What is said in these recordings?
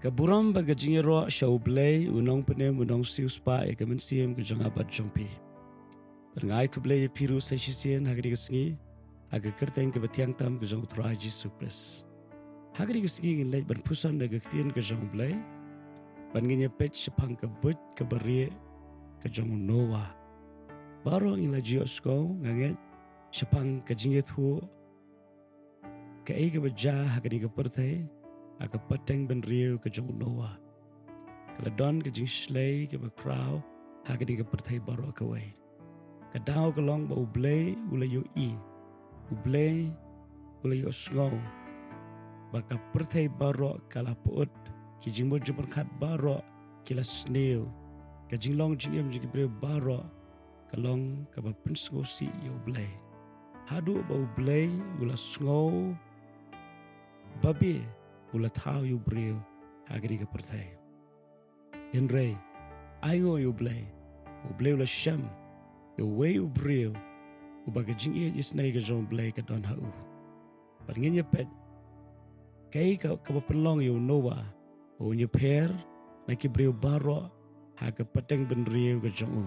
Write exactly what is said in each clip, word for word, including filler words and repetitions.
Ka burom bad ka jingïaroh sha U Blei, u nongpynim, u nongsiew spah ïa ka mynsiem ka jong nga bad jong phi. Bad nga ai khublei ïa phi ruh sa shisien ha kane ka sngi, ha ka kyrteng kaba thiang tam ka jong U Trai Jisu Khrist. Ha kane ka sngi ngin leit ban pyrshang da ka ktien ka jong U Blei, bad ngin ïa peit shaphang ka buit kaba rieh ka jong u Noah. Baroh ngi la ju ïohsngew, nga ngeit, shaphang ka jingïathuh kaei kaba jia ha kane ka pyrthei ha ka pateng bynriew ka jong u Noah. Ka la don ka jingshlei kaba khraw ha kane ka pyrthei baroh kawei. Ka daw ka long ba U Blei u la ïohi, U Blei u la ïohsngew ba ka pyrthei baroh ka la pyut, ki jingmut jingpyrkhat baroh ki la sniew, ka jinglong jingim jong ki briew baroh ka long kaba pynsngewsih ïa U Blei. Haduh ba U Blei u la sngew ba bha, u la thaw ïa u briew ha kane ka pyrthei. Hynrei, ai nguh ïa U Blei, U Blei u la shem ïa uwei u briew uba ka jingïeit isynei ka jong U Blei ka don ha u. Bad ngin ïa peit kaei ka, kaba pynlong ïa u Noah ba un ïapher na ki briew baroh ha ka pateng bynriew ka jong u.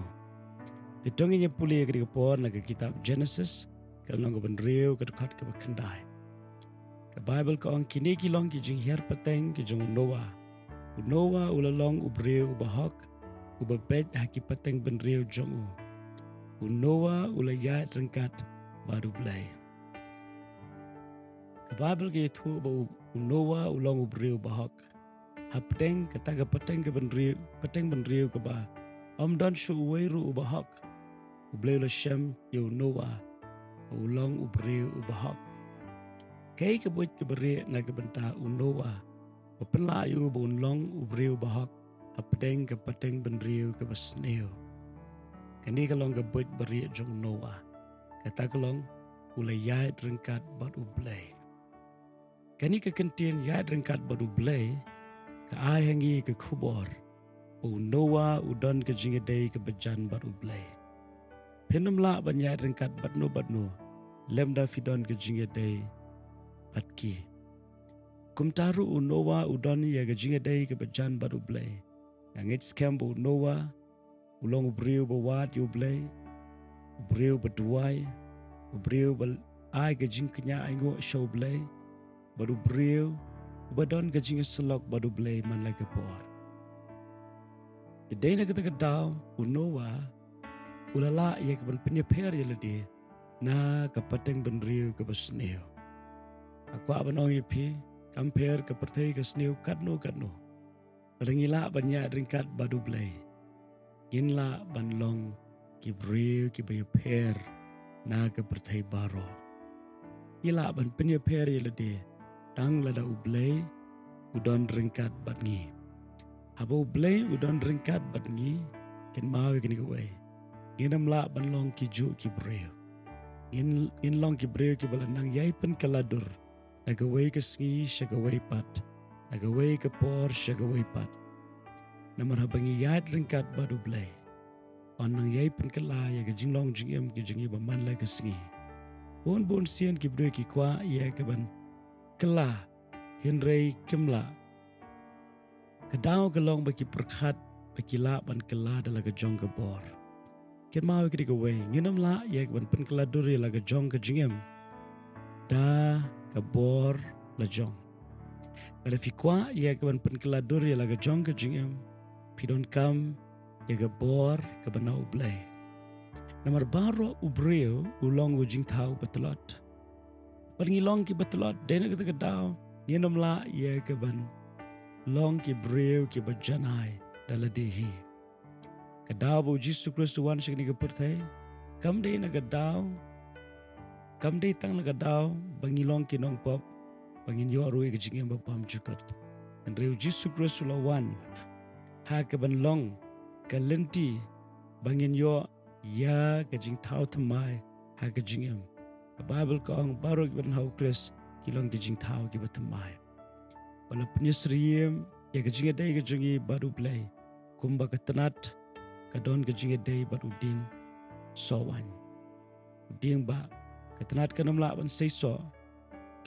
Te to ngin ïa pule ïa kane ka por na ka kitab Genesis, ka lynnong kaba hynriew, ka dkhot kaba khyndai. Ka Baibl ka ong, kine ki long ki jinghiar pateng ki jong u Noah. U Noah u la long u briew uba hok, uba beit ha ki pateng bynriew jong u. U Noah u la ïaid ryngkat bad U Blei. Ka Baibl ka ïathuh ba u, u Noah u long u briew uba hok. Hapdeng kata ka pateng ka bynriew, pateng bynriew kaba ym don shuh uwei ruh uba hok, U Blei u la shem ïa u Noah ba u long u briew uba hok. Kaei ka buit kaba rieh na ka bynta u Noah ba pynlah ïa u ba un long u briew uba hok hapdeng ka pateng bynriew kaba sniew? Kane ka long ka buit ba rieh jong u Noah. Kata ka long, u la ïaid ryngkat bad U Blei. Kane ka kyntien ïaid ryngkat bad U Blei ka ai ha ngi ka khubor ba u Noah u don ka jingïadei kaba jan bad U Blei. Phin ym lah ban ïaid ryngkat bad no bad no lymda phi don ka jingïadei bad ki. Kumta ruh u Noah u don ïa ka jingïadei kaba jan bad U Blei. Nga ngeit skhem ba u Noah u long u briew ba wad ïa U Blei, u briew ba duwai, u briew ba ai ka jingkñia ainguh sha U Blei, bad u briew uba don ka jingïasyllok bad U Blei man la ka por. Te dei na kata ka daw u Noah u la lah ïa ka ban pynïapher ïa lade na ka pateng bynriew kaba sniew. Nga kwah ban ong ïa phi, kam pher ka pyrthei ka sniew katno katno, lada ngi lah ban ïaid ryngkat bad U Blei, ngin lah ban long ki briew kiba ïapher na ka pyrthei baroh. Ngi lah ban pynïapher ïa lade tang lada U Blei u don ryngkat bad ngi. Haba U Blei u don ryngkat bad ngi, kynmaw ïa kane kawei, ngin ym lah ban long kijuh ki briew. Ngin, ngin long ki briew kiba la nang ïai pynkylla dur na kawei ka sngi sha kawei pat, na kawei ka por sha kawei pat. Namar haba ngi ïaid ryngkat bad U Blei, un nang ïai pynkylla ïa ka jinglong jingim ka jong ngi ba man la ka sngi. Bun bun sien ki briew ki kwah ïa ka ban kylla, hynrei kim lah. Ka daw ka long ba ki pyrkhat ba ki lah ban kylla da la ka jong ka bor. Kynmaw ïa kane kawei, ngin ym lah ïa ka ban pynkylla dur ïa la ka jong ka jingim da ka bor la jong. Lada phi kwah ïa ka ban pynkylla dur ïa la ka jong ka jingim, phi donkam ïa ka bor kaba na U Blei. Namar baroh u briew u long u jingthaw ba tlot. Bad ngi long kiba tlot, dei na kata ka daw ngin ym lah ïa ka ban long ki briew kiba janai da lade hi. Ka daw ba U Jisu Khrist u wan sha kane ka pyrthei, kam dei na ka daw, kam dei tang na ka daw ba ngi long ki nongpop ba ngin ïoh ruh ïa ka jingim ba bymjukut. Hynrei U Jisu Khrist u la wan ha ka ban long ka lynti ba ngin ïoh ïa ka jingthaw thymmai ha ka jingim. Ka Baibl ka ong baroh kiba don ha U Khrist ki long ki jingthaw kiba thymmai. Ba la pynïasyriem ïa ka jingïadei ka jong ngi bad U Blei, kumba ka tnat ka don ka jingïadei bad u dieng soh waiñ. U dieng ba ka tnat kan ym lah ban sei soh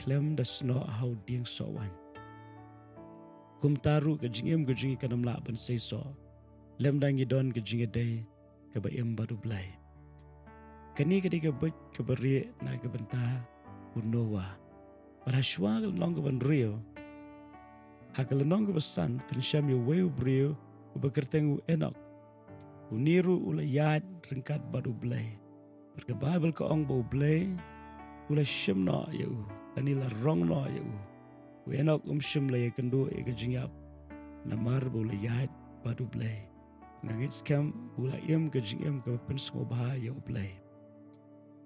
khlem da snoh ha u dieng soh waiñ. Kumta ruh ka jingim ka jong ngi kan ym lah ban seisoh lymda ngi don ka jingïadei kaba im bad U Blei. Kane ka dei ka buit kaba rieh na ka bynta u Noah. Bad ha shuwa ka lynnong kaba hynriew, ha ka lynnong kaba san, phin shem ïa uwei u briew uba kyrteng u Enok. Une ruh u la ïaid ryngkat bad U Blei. Bad ka Baibl ka ong ba U Blei u la shim noh ïa u, lane la rong noh ïa u. U Enok um shym la ïakynduh ïa ka jingïap, namar ba u la ïaid bad U Blei. Nga ngeit skhem u la im ka jingim kaba pynsngewbha ïa U Blei.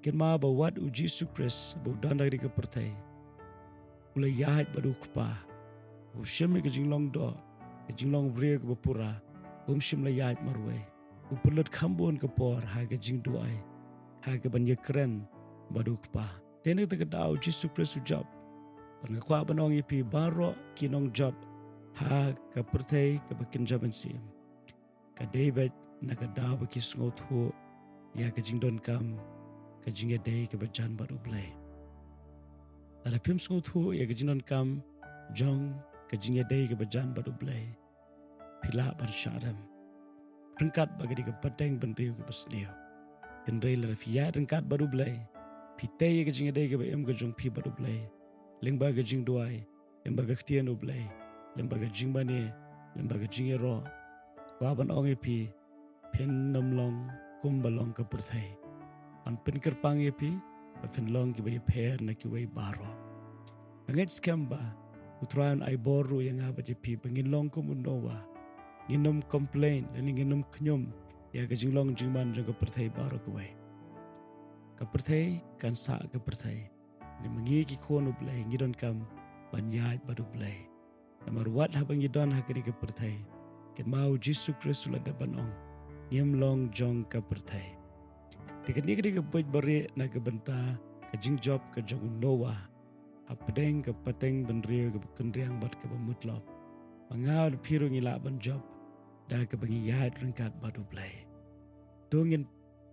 Kynmaw ba wat U Jisu Khrist ba u don ha kane ka pyrthei, u la ïaid bad U Kpa. U shim ïa ka jinglong doh, ka jinglong briew kaba pura. Um shym la ïaid marwei. U pynlut kham bun ka por ha ka jingduwai, ha kaban ïakren bad U Kpa. Te na kata ka daw U Jisu Khrist u jop. Bad nga kwah ban ong ïa phi baroh ki nongjop ha ka pyrthei kaba kynja mynsiem, ka dei beit na ka daw ba ki sngewthuh ïa ka jingdonkam ka jingïadei kaba jan bad U Blei. Lada phim sngewthuh ïa ka jingdonkam jong ka jingïadei kaba jan bad U Blei, phi lah ban shah rem. Ryngkat bad ka dei ka pateng bynriew kaba sniew. Hynrei lada phi ïaid ryngkat bad U Blei, phi tei ïa ka jingïadei kaba im ka jong phi bad U Blei lyngba ka jingduwai, lyngba ka ktien U Blei, lyngba ka jingmane, lyngba ka jingïaroh. Kwah ban ong ïa phi, phin ym long kumba long ka pyrthei. Yn pynkyrpang ïa phi ba phin long kiba ïapher na kiwei baroh. Nga ngeit skhem ba U Trai un ai bor ruh ïa nga bad ïa phi ba ngin long kum u Noah. Ngin ym complain lane ngin ym khñium ïa ka jinglong jingman jong ka pyrthei baroh kawei. Ka pyrthei kan sah ka pyrthei. Hynrei ma ngi ki khun U Blei ngi donkam ban ïaid bad U Blei. Namar wat haba ngi don ha kane ka pyrthei, kynmaw U Jisu Khrist u la dep ban ong, ngim long jong ka pyrthei. Te kane ka dei ka buit ba rieh na ka bynta ka jingjop ka jong u Noah hapdeng ka pateng bynriew kaba kynriang bad kaba mutlop. Ma nga bad phi ruh ngi lah ban jop da kaba ngi ïaid ryngkat bad U Blei. To ngin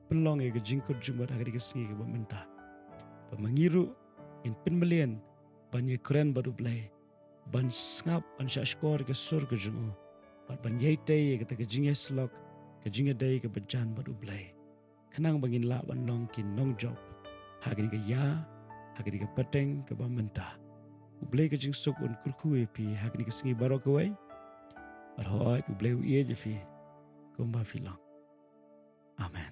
pynlong ïa ka jingkut jingmut ha kane ka sngi kaba mynta. Ba ma ngi ruh ngin pynmlien ban ïakren bad U Blei, ban sngap, ban shahshkor ïa ka sur ka jong u, bad ban ïai tei ïa kata ka jingïasyllok, ka jingïadei kaba jan bad U Blei, khnang ba ngin lah ban long ki nongjop ha kane ka ïa, ha kane ka pateng kaba mynta. U Blei ka jingsuk un kyrkhu ïa phi ha kane ka sngi baroh kawei. Bad hooid, U Blei u ïeit ïa phi kumba phi long. Amen.